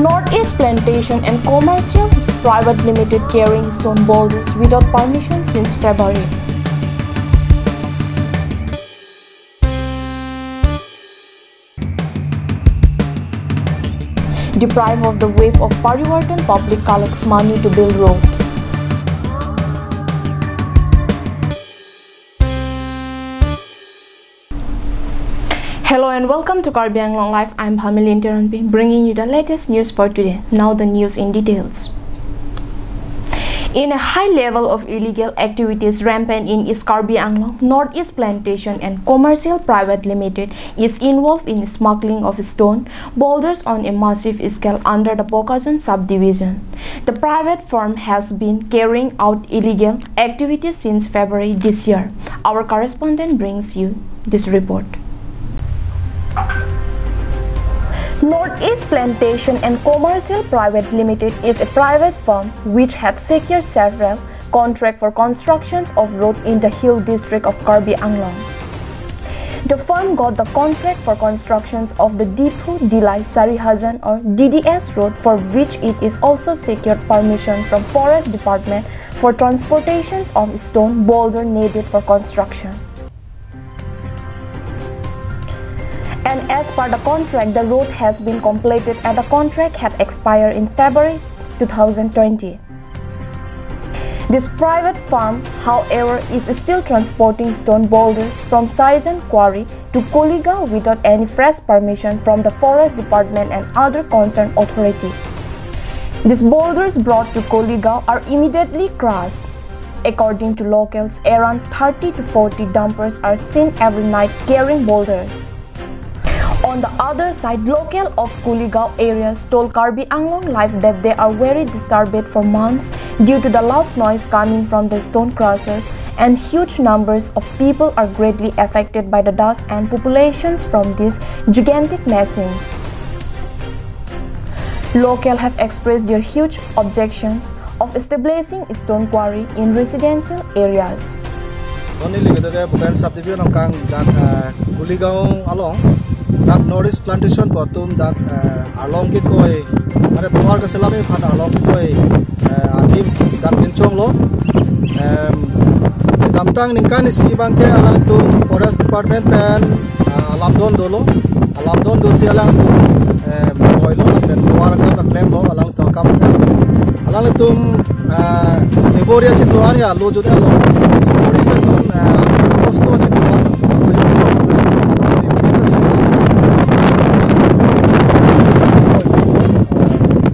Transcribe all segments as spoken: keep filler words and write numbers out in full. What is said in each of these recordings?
Northeast Plantation and Commercial Private Limited carrying stone boulders without permission since February. Deprived of the wave of Parivartan, public collects money to build road. Hello and welcome to Karbi Anglong Live. I'm Bhamilin Teronpi, bringing you the latest news for today. Now the news in details. In a high level of illegal activities rampant in East Karbi Anglong, Northeast Plantation and Commercial Private Limited is involved in smuggling of stone boulders on a massive scale under the Bokajan subdivision. The private firm has been carrying out illegal activities since February this year. Our correspondent brings you this report. Northeast Plantation and Commercial Private Limited is a private firm which had secured several contract for constructions of road in the hill district of Karbi Anglong. The firm got the contract for constructions of the Diphu Dillai Sarihajan or D D S road, for which it is also secured permission from Forest Department for transportations of stone boulder needed for construction. And as per the contract, the road has been completed and the contract had expired in February two thousand twenty. This private firm, however, is still transporting stone boulders from Sarihajan Quarry to Kuligaon without any fresh permission from the Forest Department and other concerned authority. These boulders brought to Kuligaon are immediately crushed. According to locals, around thirty to forty dumpers are seen every night carrying boulders. On the other side, local of Kuligaon areas told Karbi Anglong Live that they are very disturbed for months due to the loud noise coming from the stone crushers, and huge numbers of people are greatly affected by the dust and populations from these gigantic machines. Local have expressed their huge objections of establishing stone quarry in residential areas. Neli ke Bokajan subdivision angkang dak, eh, Kuligaon along, dak Northeast Plantation pu atum dak, eh, arlong kekoi, are tovar keselam aphan arlong kekoi, eh, adim dak pinchonglo. Em, kedamtang ningkan isi abangke alangtum Forest Department pen, ah, alamdon dolo, alamdon dosi alangtum, em, koilo lapen tovar akam klemlo, alangtum akam. Alangtum, ah, February achiklo an ya lo jut lo. February pen non, ah, August achiklo an.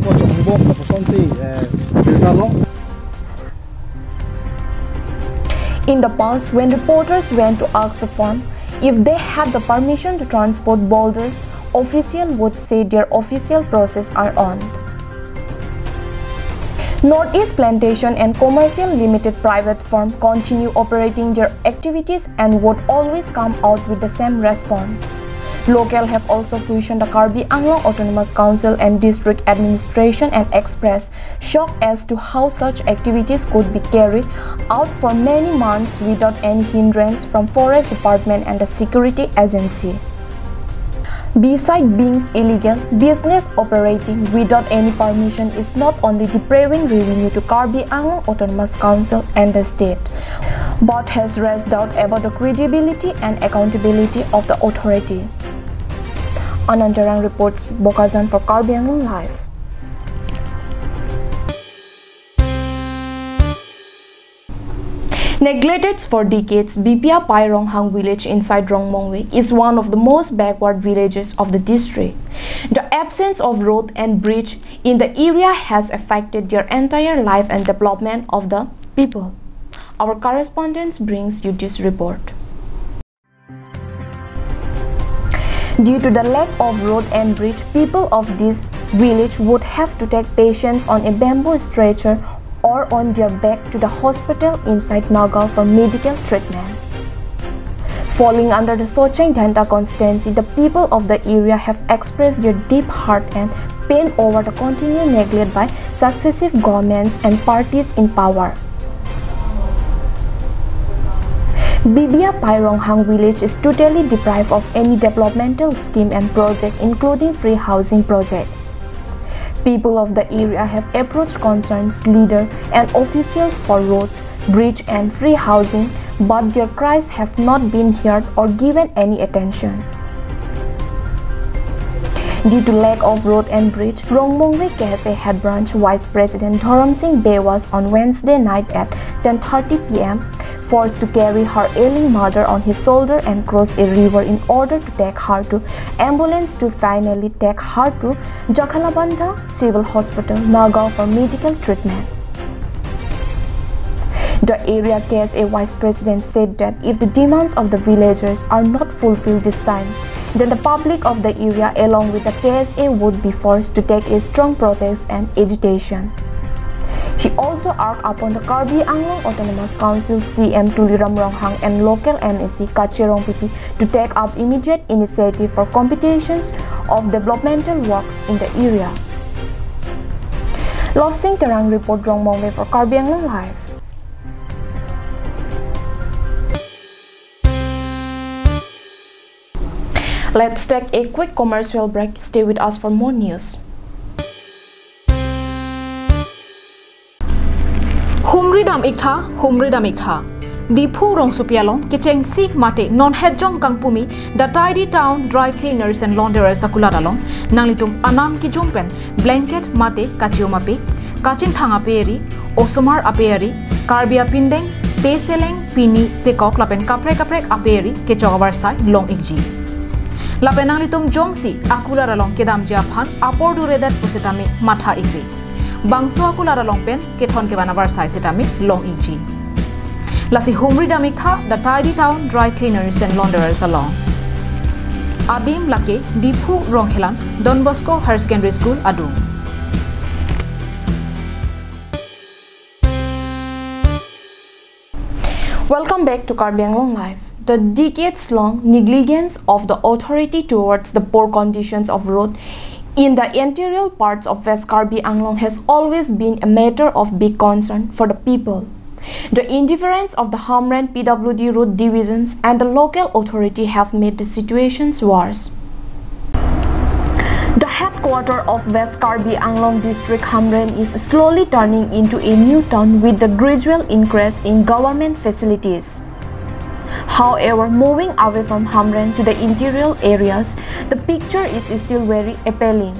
Ko chongbok ko sonsi, eh, tirta lo. In the past, when reporters went to ask the firm if they had the permission to transport boulders, official would say their official process are on. Northeast Plantation and Commercial Limited private firm continue operating their activities and would always come out with the same response. Local have also questioned the Karbi Anglong Autonomous Council and district administration and expressed shock as to how such activities could be carried out for many months without any hindrance from Forest Department and the security agency. Beside being illegal, business operating without any permission is not only depriving revenue to Karbi Anglong Autonomous Council and the state, but has raised doubt about the credibility and accountability of the authority. Anand Terang reports, Bokajan for Karbi Anglong Live. Neglected for decades, Bibia Pai Ronghang village inside Rongmongve is one of the most backward villages of the district. The absence of road and bridge in the area has affected their entire life and development of the people. Our correspondent brings you this report. Due to the lack of road and bridge, people of this village would have to take patients on a bamboo stretcher or on their back to the hospital inside Nagaon for medical treatment. Falling under the Socheng Dhenta constituency, the people of the area have expressed their deep heart and pain over the continued neglect by successive governments and parties in power. Bibia Pai Ronghang village is totally deprived of any developmental scheme and project, including free housing projects. People of the area have approached concerns leader and officials for road, bridge and free housing, but their cries have not been heard or given any attention. Due to lack of road and bridge, Rongmongve K S A Head Branch Vice President Dhorom Singh Bey was on Wednesday night at ten thirty p m forced to carry her ailing mother on his shoulder and cross a river in order to take her to ambulance to finally take her to Jakhalabandha Civil Hospital, Nagaon for medical treatment. The area K S A Vice President said that if the demands of the villagers are not fulfilled this time, then the public of the area along with the K S A would be forced to take a strong protest and agitation. She also urged upon the Karbi Anglong Autonomous Council C M Tuliram Ronghang and local M A C Kache Rongpipi to take up immediate initiative for completions of developmental works in the area. Love Singh Terang report, Rongmongve for Karbi Anglong Live. Let's take a quick commercial break. Stay with us for more news. Humri dam iktha, humri dam iktha. Diphu rongsopi along kechengsi mate non hetjong kangpumi The Tidy Town Dry Cleaners and Launderers akulat along nanglitum anam kijum pen blanket mate kachium apik, kachingthang aperi, osomar aperi, Karbi apindeng, peseleng, pini, pekok lapen kaprek kaprek aperi kechok avarsai long ikji. Lapen nanglitum jongsi akulat along kedamji aphan apor duredet pusitame matha ikri. Bangso akulat along pen kethon kevan avarsai sitame long ikji. Lasi humri dam iktha The Tidy Town Dry Cleaners and Launderers along. Adim lake Diphu Rongkhelan Don Bosco Higher Secondary School adung. Welcome back to Karbi Anglong Live. The decades-long negligence of the authority towards the poor conditions of road in the interior parts of West Karbi Anglong has always been a matter of big concern for the people. The indifference of the Hamren P W D road divisions and the local authority have made the situations worse. The headquarter of West Karbi Anglong District, Hamren, is slowly turning into a new town with the gradual increase in government facilities. However, moving away from Hamren to the interior areas, the picture is still very appealing.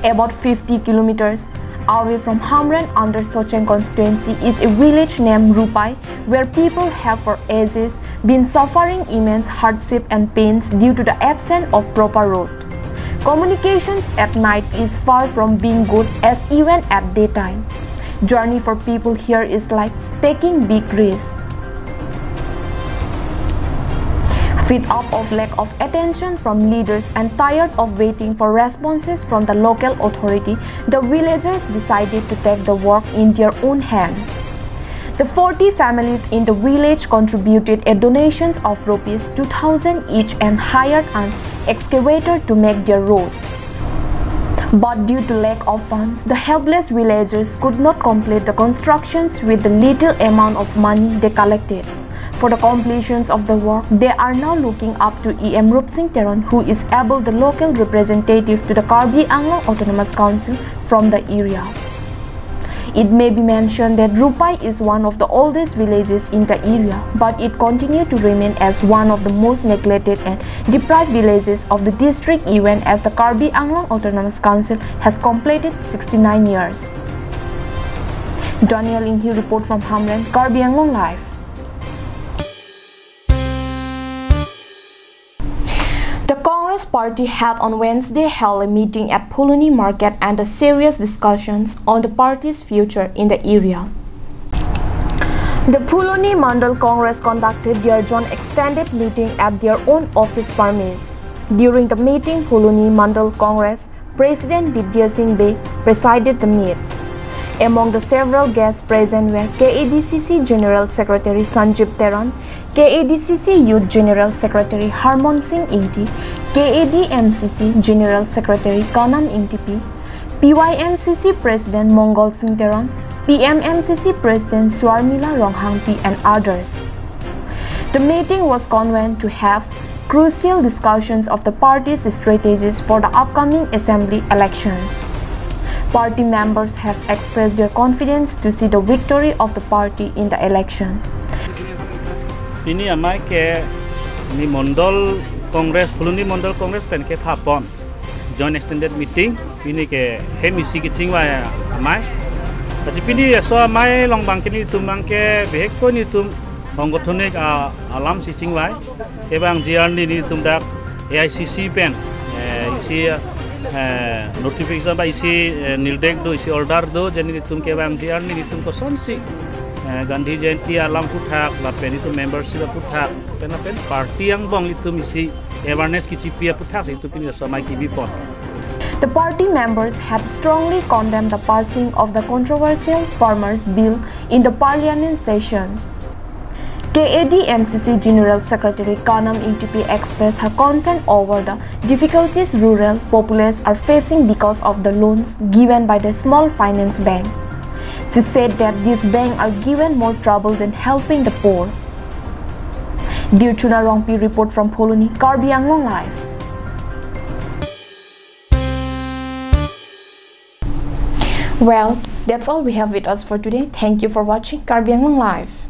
About fifty kilometers away from Hamren under Socheng constituency is a village named Rupai, where people have for ages been suffering immense hardship and pains due to the absence of proper road. Communications at night is far from being good as even at daytime. Journey for people here is like taking big risks. Fed up of lack of attention from leaders and tired of waiting for responses from the local authority, the villagers decided to take the work in their own hands. The forty families in the village contributed a donations of rupees two thousand each and hired an excavator to make their road. But due to lack of funds, the helpless villagers could not complete the constructions with the little amount of money they collected. For the completions of the work, they are now looking up to E M Rupsing Teron, who is able the local representative to the Karbi Anglong Autonomous Council from the area. It may be mentioned that Rupai is one of the oldest villages in the area, but it continued to remain as one of the most neglected and deprived villages of the district even as the Karbi Anglong Autonomous Council has completed sixty-nine years. Daniel Inghi report from Hamren, Karbi Anglong Live. The Congress party had on Wednesday held a meeting at Phuloni Market and the serious discussions on the party's future in the area. The Phuloni Mandal Congress conducted their joint extended meeting at their own office premise. During the meeting, Phuloni Mandal Congress President Bidya Singh Bey presided the meet. Among the several guests present were K A D C C General Secretary Sanjib Teron, K A D C C Youth General Secretary Harmon Singh Ingti, K A D M C C General Secretary Kanam Ingtipi, P Y M C C President Mongol Singh Teron, P M M C C President Swarmila Ronghangpi and others. The meeting was convened to have crucial discussions of the party's strategies for the upcoming assembly elections. Party members have expressed their confidence to see the victory of the party in the election. Pini amai ke ni Mondol Congress, Phuloni Mondol Congress pen kephapon joint extended meeting pini ke hem isi kechingvai amai. Lasi pini laso amai along abang ke nelitum abang ke bihek ko nelitum ongkothonik a alam si chingvai. Kevangji arni nelitum dak A I C C pen eh, isi eh, notification ba isi eh, nirdek do, isi order do, je nelitum kevangji arni nelitum kosonsi eh, Gandhi Jayanti alam aphuthak lapen nelitum membership aphuthak pen lapen party angbong nelitum isi awareness kechipi aphuthak si nelitum pini laso amai kebipon. The party members have strongly condemned the passing of the controversial Farmers Bill in the parliament session. K A D M C C General Secretary Kanam Ingtipi expressed her concern over the difficulties rural populace are facing because of the loans given by the small finance bank. She said that these banks are given more trouble than helping the poor. Dirchuna Rongpi report from Phuloni, Karbi Anglong Live. Well, that's all we have with us for today. Thank you for watching Karbi Anglong Live.